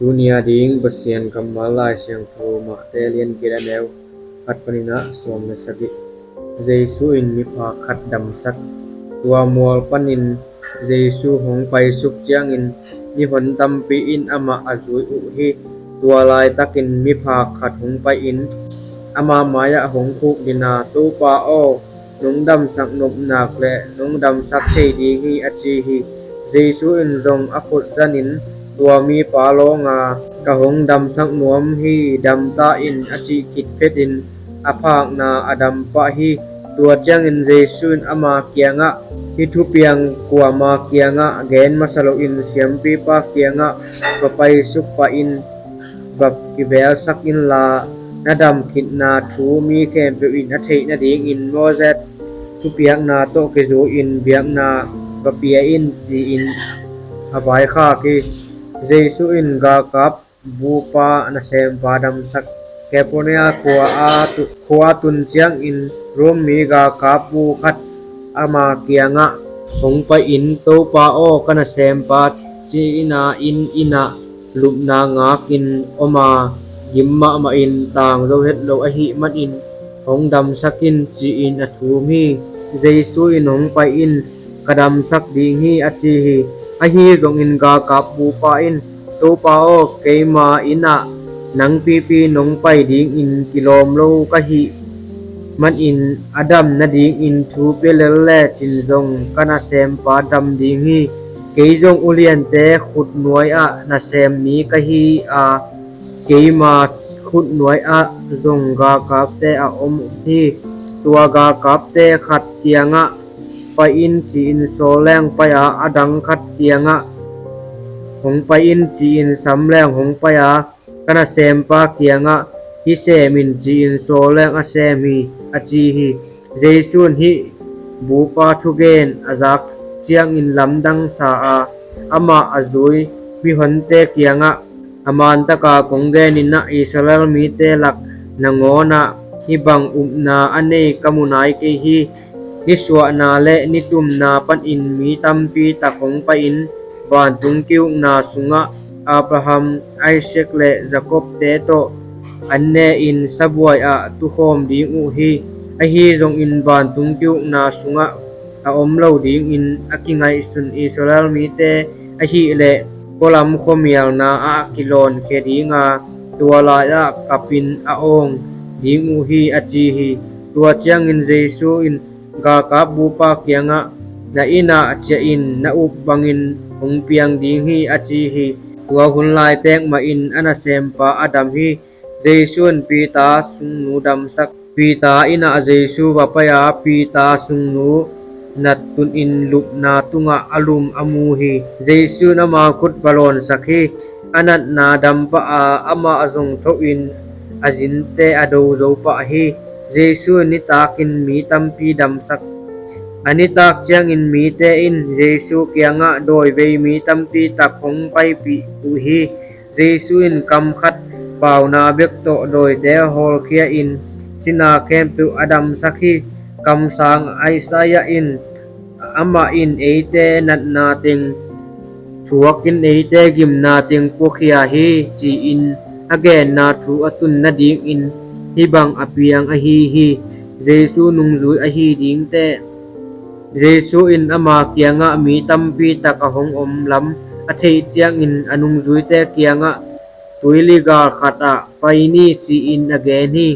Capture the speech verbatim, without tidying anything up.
Tuni a ding Pasian kammal Lai Siangtho Mate lian giat a neu khat panin ah sawm le sagih. Jesu in miphak khat damsak. Tua mual panin Jesu hong paisuk ciangin mihon tampi in amah a zui uh hi. Tua laitakin miphak khat hong pai-in ama mai-ah hong khukdin a, "Topa aw, nong damsak nop nak leh nong damsak thei ding hi," a ci hi. Jesu in zong a khut zanin tua mipa lawng a, "Ka hong damsak nuam hi, dam ta in," a cih khit phetin a phakna a dam pah hi. Tua ciangin Jesu in ama kiangah, "Hih thupiang kuama kiangah gen masa loin siampipa kiangah va paisuk pah in, va kivelsak inla, na dam khitna thu mi khempeuh in a theih nadingin Moses thupiakna tawh kizui-in biakna va pia in," ci-in a vaikhak hi. Jesu in galkap bupa nasempa damsak. Kapernaum khua a tu, khua a tun ciangin Rom mi galkap bu khat ama kiangah hong pai-in, "Topa aw, ka nasempa cina inn innah lupna ngakin om a, gim mahmahin tang zo het lo ahih manin hong damsak in," ci-in a thum hi. Jesu in, "Hong pai in, ka damsak ding hi," a ci hi. Ahi zongin galkap bupa in, "Topa aw, keima innah nang pipi nong pai dingin kilawm lo ka hih manin a dam nadingin thu pia lel lecin zong ka nasempa dam ding hi. Kei zong uliante khutnuai-ah nasem mi ka hi a, keima khutnuai-ah zong galkapte a om hi. Tua galkapte khat kiangah, 'Pai in,' ci-in sawl leng pai a, a dang khat kiangah, 'Hong pai in,' ci-in sam leng hong pai a, ka nasempa kiangah, 'Hih sem in,' ci-in sawl leng a sem hi," a ci hi. Jesu in hih bupa thugen a zak ciangin lamdang sa a, amah a zui mihonte kiangah, "A mantaka kong genin ah, Israel mite lak nangawnah hih bang upna a nei ka mu nai kei hi. Nisuahna le nitumna panin mi tampi tak hong pai-in vantung ki-ukna sungah Abraham, Isaac le Jacob-te tawh an ne-in sabuai-ah tukhawm ding uh hi. Ahi zongin vantung ki-ukna sungah a om lo dingin a kingaihsun Israel mite ahileh pualam khuamialna ah kilawnkhia ding a, tua lai-ah kapin a awng ding uh hi," a ci hi. Tua ciangin Jesu in galkap bupa kiangah, "Na innah ciah in, na up bangin hong piang ding hi," a ci hi. Tua hun laitek mahin a nasempa a dam hi. Jesu in Peter sungnu damsak. Peter innah Jesu va pai a, Peter sungnu nat tunin lupna tungah a lum a mu hi. Jesu in ama khut va lawnsak hi. A natna dam pah a, amah zong thohin a zinte a do zo pah hi. Jesu in nitakin mi tampi damsak. A nitak ciangin mite in Jesu kiangah dawivei mi tampi tak hong paipih uh hi. Jesu in kam khat pauna bek tawh dawite hawlkhia-in cina khempeuh a damsak hi. Kamsang Isaiah in, "Amah in eite natna teng thuakin eite gimna teng puakhia hi," ci-in a genna thu a tun nadingin hih bang a piang ahi hi. Jesu nungzui ahi dingte. Jesu in ama kiangah mi tampi tak a hong om lam a theih ciangin a nungzuite kiangah, "Tuili gal khatah pai ni," ci-in a gen hi.